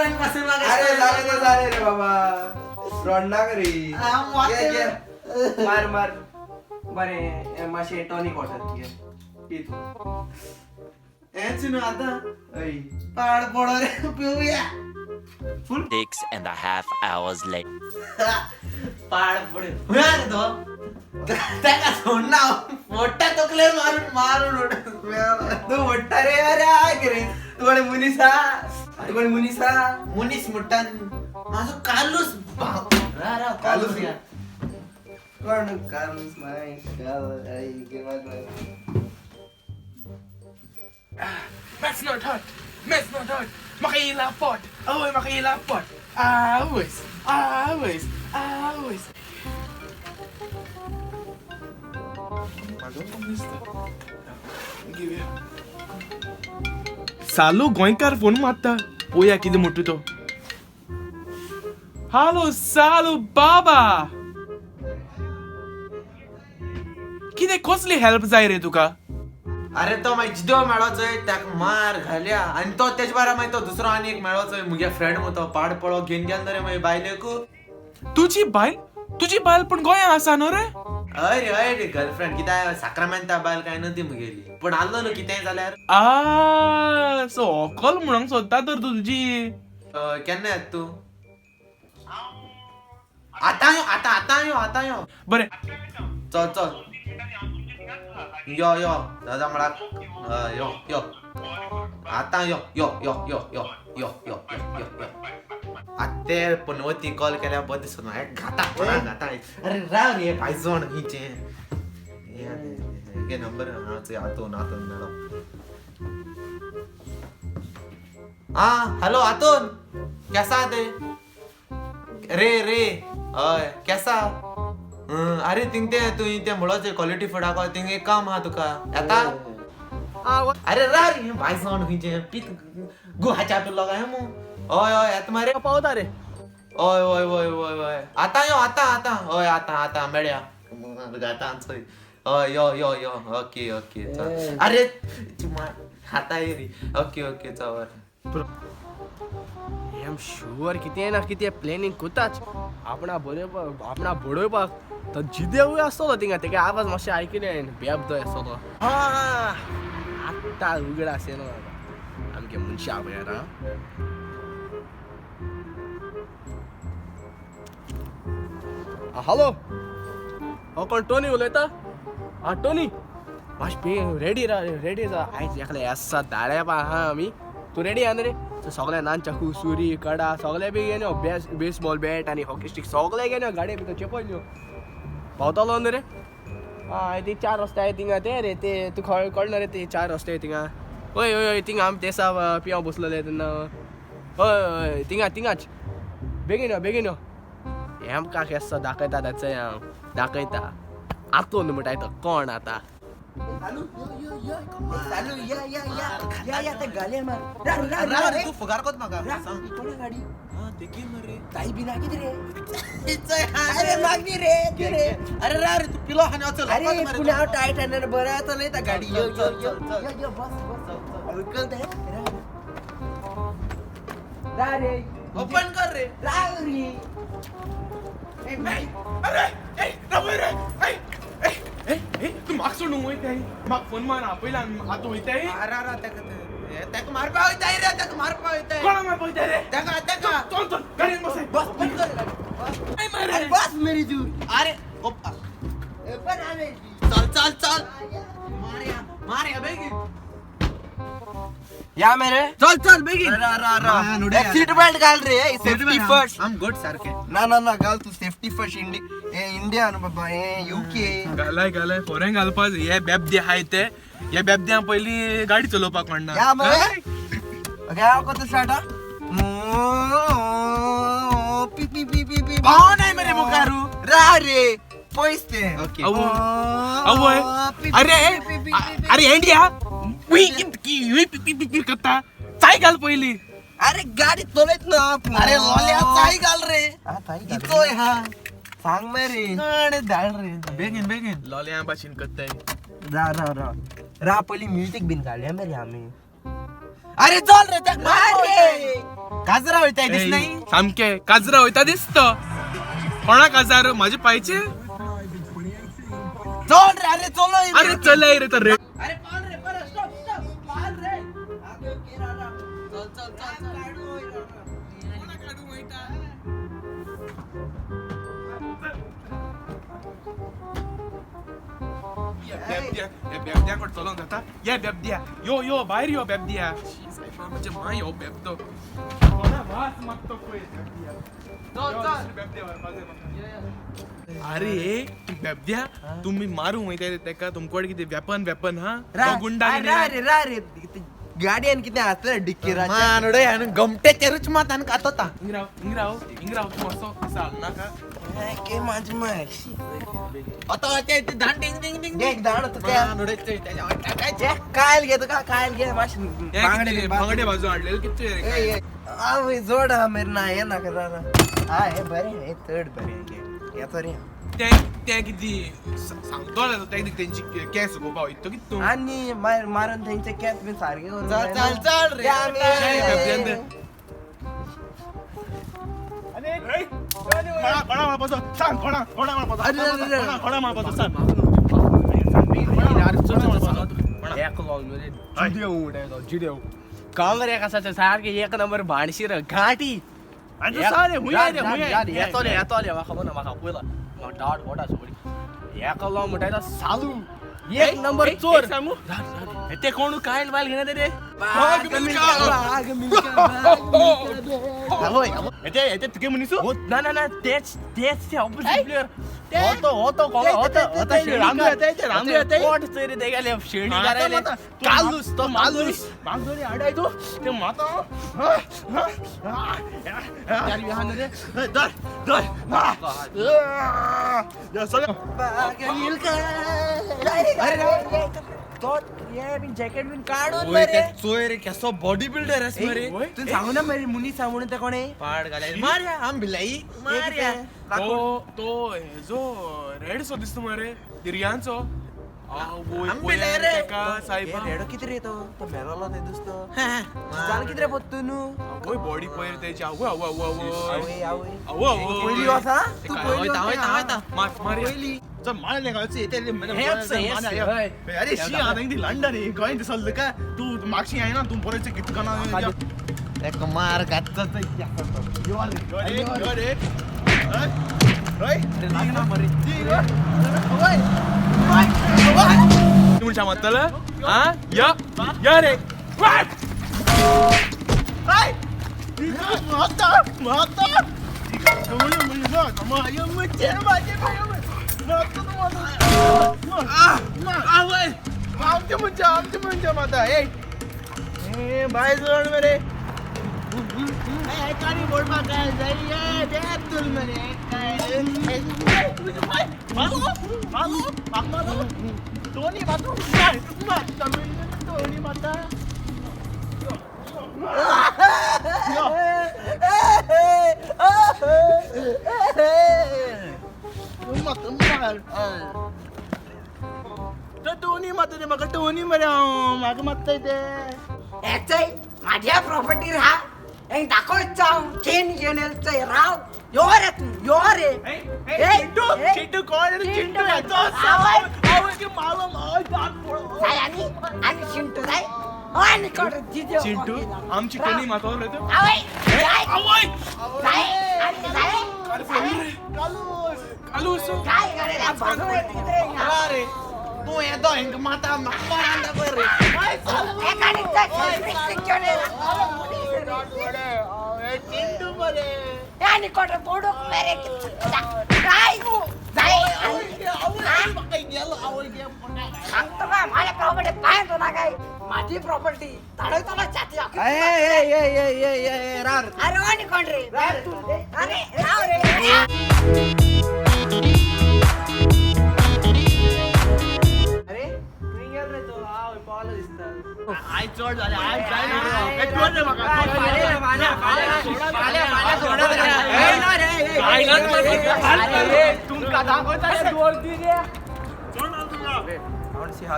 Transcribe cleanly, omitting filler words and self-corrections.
रंग पासून अरे जालें ते जालें रे बाबा, रडनाका रे. घे घे, मार मार. बरें, मातशें टॉनीक वॉटर घे, पी तूं. हेच न्हू आतां. हय. पाड पडो रे, पिवया. 6.5 hours later. पाड पडो, हुंय रे तो, ताका सोडना हांव. मोठ्या तकलेर मारून मारून उडय. तूं म्हणटा रे. अरे आयक रे, तूं कोण मनीस हा? तूं कोण मनीस हा? मनीस म्हणटा म्हाजो कालूस. रा रा. कालूस? कोण कालूस? माय. That's not hot. That's not hot. Makaila pot. Oh, makaila pot. Always, always, always. सालू गोंयकार फोन मारता, पोया कितें म्हणटा तो. हालो सालू बाबा, कितें कसली हेल्प जाय रे तुका? अरे तो मागीर जिदो मेळो चोय, ताका मार घाल्या. आनी तो तेजे बारा मागीर तो दुसरो आनी एक मेळो चोय, मुगे फ्रेंड मु, तो पाड पडो घेवन गेलो रे मागीर बायलेक. तुजी बायल? तुजी बायल पण गोंया आसा न्हू रे? हय रे, हय रे, गर्लफ्रेंड कित्याक साक्रामेंता बायल काय न्हू ती मुगेली, पूण आहलो न्हू कितेंय जाल्यार. आ, सो होकल म्हणूंक सोदता तर तूं तुजी. केन्ना येता तूं? आतां यो, आतां आतां यो, आतां यो. बरें. चल चल, यो यो दादा म्हळ्यार यो यो, आतां यो यो यो यो यो यो यो यो यो यो. आतां ते पनवती कॉल केल्यार बरें दिसना. हे घाता कोणाक घाता. अरे राव रे, पायजण खंयचें हे नंबर आहा चोय. आतून आतून मेळो. आं हॅलो आतून, केसा ते रे रे? हय, केसा? अरे थिंग ते तूं तें म्हणलो क्वॉलिटी फुडाक, थिंग एक काम आहा तुका, येता? अरे रा रे, बायजण खंयचें पीत गुहाच्या पिल्लो काय मू. हय हय, येता मरे? पावता रे. हय हय हय हय हय, आतां यो, आतां आतां. हय, आतां आतां मेळया आतां चोय. हय, यो यो यो. ओके ओके, चल. अरे आतां ये रे. ओके ओके, चल बरें. I am sure कितें ना कितें प्लॅनिंग कोताच आपणा बरोवपाक, आपणा बडोवपाक. तो जिदेवूय आसतलो थिंगा, तेगे आवाज मातशें आयकले हांवें, बेबदो आसतलो. आत्तां उगडास येयलो म्हाका आमगे मनशा पळय. हॅलो, हो कोण टोनी उलयता? आं टोनी, मातशें बेगीन रेडी रा, रेडी जा. आयज एकले आसा दाळ्या आहा आमी. तूं रेडी आहा न्ही रे? सगळे नान चाकू, सुरी, कडा सगळे बी घेवन यो, बेसबॉल बॅट आनी हॉकी स्टीक सगळे घेवन यो, गाडये भितर चेपय यो. पावतलो न्ही रे? आं ती चार रस्ते आहाय थिंगा ते रे, ते तूं कळना रे, ते चार रस्ते थिंगा. हय हय हय, थिंगा आमी ते दिसा पियांव बसलेले तेन्ना. हय हय, थिंगा थिंगाच. बेगीन यो, बेगीन यो. हें आमकां केसो दाखयता तेचें हांव दाखयता. आतून म्हणटा तो कोण आतां. चालू, या या या या या, ते गाले मार. रा रा रा रे. तूं फुगार कोत म्हाका. रा कोणा गाडी? देखी मरे. ताई बिना किती रे? अरे मागणी रे ते रे. अरे रा रे, तूं पिलो आनी वचो. अरे पुणे हांव टायट आनी बरें चलयता गाडी. यो यो यो यो यो, बस बस, उकल ते. रा रे, ओपन कर रे. रा रे. अरे ए रावय रे. ए ए ए ए, तूं म्हाका सोडूंक वयताय? म्हाका फोन मार आपयला आनी आतां वयताय? अरे अरे, ताका ताका मारपा वयताय रे, ताका मारपा वयताय. कोणा मारपा वयताय रे? ताका ताका. चल चल, गाडयेन बसाय. बस, बंद कर गाडी. मरे. बस मेरी तू. अरे पण आम्ही चल चल चल, मारया मारया बेगीन. या मेरे. चल चल बेगीन. रा रा रा, सीट बेल्ट घाल रे, safety first. I am good सारखे. ना ना ना, घाल तू सेफ्टी फर्स्ट. इंडिया इंडिया न्हू बाबा, हे युके. घालाय घालाय, फोरेन घालपा. हे बेबदे हाय ते, हे बेबद्यां पयलीं गाडी चलोवपाक म्हणना. या मरे. ओके, हांव कसो स्टार्ट हा? P P P P P. पाव नाही मरे मुखारू. रा रे, पयस ते. ओके. अवय, अरे अरे India we we P P P करता, चाय घाल पयली. अरे गाडी चलयत ना. अरे लोल्या, चाय घाल रे. इतोय हा. सांग मरे. अरे धाड रे, बेगीन बेगीन. लोल्या भाशेन करताय. रा रा रा रा, पयली म्युजीक बीन घालया मरे आमी. अरे चल रे त्या रे काजरा वयता दिस नाही. सामके काजरा वयता दिसतो. कोणा काजार माझे पायचे. चल रे, अरे चलो. अरे चल रे तर रे. अरे पाल रे परत, स्टॉप स्टॉप, पाल रे. चल चल चल चल. बेबद्या कोण चलोन जाता ये बेबद्या, यो यो भायर यो बेबद्या. शी सायबा म्हणजे माय यो बेबदो कोणा वास मागतो पळय बेबद्या. चल चल. बेबद्या व्हरपाक जाय म्हाका. अरे बेबद्या तुम्ही मारूंक वयता तेका, तुमकडे कितें वेपन वेपन हा तो गुंडा रा रे रा रे, गाडयेन कितें आसलें डिक्की राच्या. मानडे आनी गमट्याचेरूच मात आनी कातता. इंग्राव इंग्राव इंग्राव, तूं असो चाल नाका. के माझी माय. आता ते धान टिंग टिंग टिंग. एक धाड होतं त्या. मानडे ते त्याच्या जे कायल घे तुका, कायल घे मातशें. बांगडे हे बी बांगडे बाजू हाडलेले कितें रे? ए, ए, आवय जोड हा मेरे ना हे नाका रा. हा हे बरें, हे चड बरें घे येतो रे. ते ते कितें सांगतो ते तेंची केस सुकोवपा वयता कितें तूं? आनी मार मारून तेंचे केस बीन सारके करून चल चल चल रे. ते आमी- बेबद्यान ते. अरे, अरे, अरे. कांग्रेस सारखे एक नंबर भाणशीर घाटी. येतोले येतोले, म्हाका खबर ना, म्हाका पयला म्हाका डाट वोटा सोडी एकलो म्हणटा सालू एक नंबर चोर. ते कोण कायल बायल घेना रे. भाग मिल्खा, भाग ना ना ना, तेच तेच ते ऑपोजिट प्लेयर होतो होतो होतो होतो. पोट चोरी ते गेले शेणी करायले. कालूस तो कालूस ते माता भाग मिल्खा. अरे रे, तो हे बीन जॅकेट बीन काढून मरे. चोय रे केसो बॉडी बिल्डर आस मरे. तू सांगू ना मरे, मुनी सांगून ते कोणे पाड घालाय मारया आम भिलाई मारया. तो तो हेजो रेड सो दिसता मरे दिर्यांचो. आम भिलाई रे. साहेबा रेडो किती रे तो, तो मेलोलो ते दिसतो जाल किती रे पत्तू न्हू. आवय बॉडी पयर तेची. आवय आवय आवय आवय आवय आवय आवय. पयली वसा तू पयली. वयता वयता वयता. मार मार. अरे शी आता लंडन गोंय दिसल काय तू मागशी आहे ना तू बरेच कितकं एक मार घातचा. तुमच्या मारतलं हा या या रे. आमचे म्हणजे आमचे म्हणजे माता ए बाय जोड मरे. टोनी माता रे म्हाका टोनी मरे हांव म्हाका मात्ता ते. याचय माझ्या प्रॉपर्टी राहा हेंग दाखवच हांव चेन घेवन येयलो चोय राव. यो रे तूं यो रे. चिंटू चिंटू कोण रे चिंटू हाचो जाय आनी आनी चिंटू जाय आनी कोण जिजो चिंटू आमची टोनी मातलो रे तो. आवय जाय आवय जाय आनी जाय कालू असो काय करे रे भागो रे. अरे तू येतो हेंका माता म्हाका मारान दाखय रे. एकाने चल घेवन येयला. चिंटू मरे. आनी कोण बोडूक मेरे जाय जाय सांगतो का माझ्या प्रॉपर्टी पाय तुला काय माझी प्रॉपर्टी तडवताना छाती. ए ए ए ए ए ए रार. अरे आणि कोण रे? अरे राव रे. अरे खंय गेलो रे तो? आवय पावलो दिसता. आयज चड जालें आयज जायना रे म्हाका. तुमकां दाखयता रे दोन दी रे. I want to see how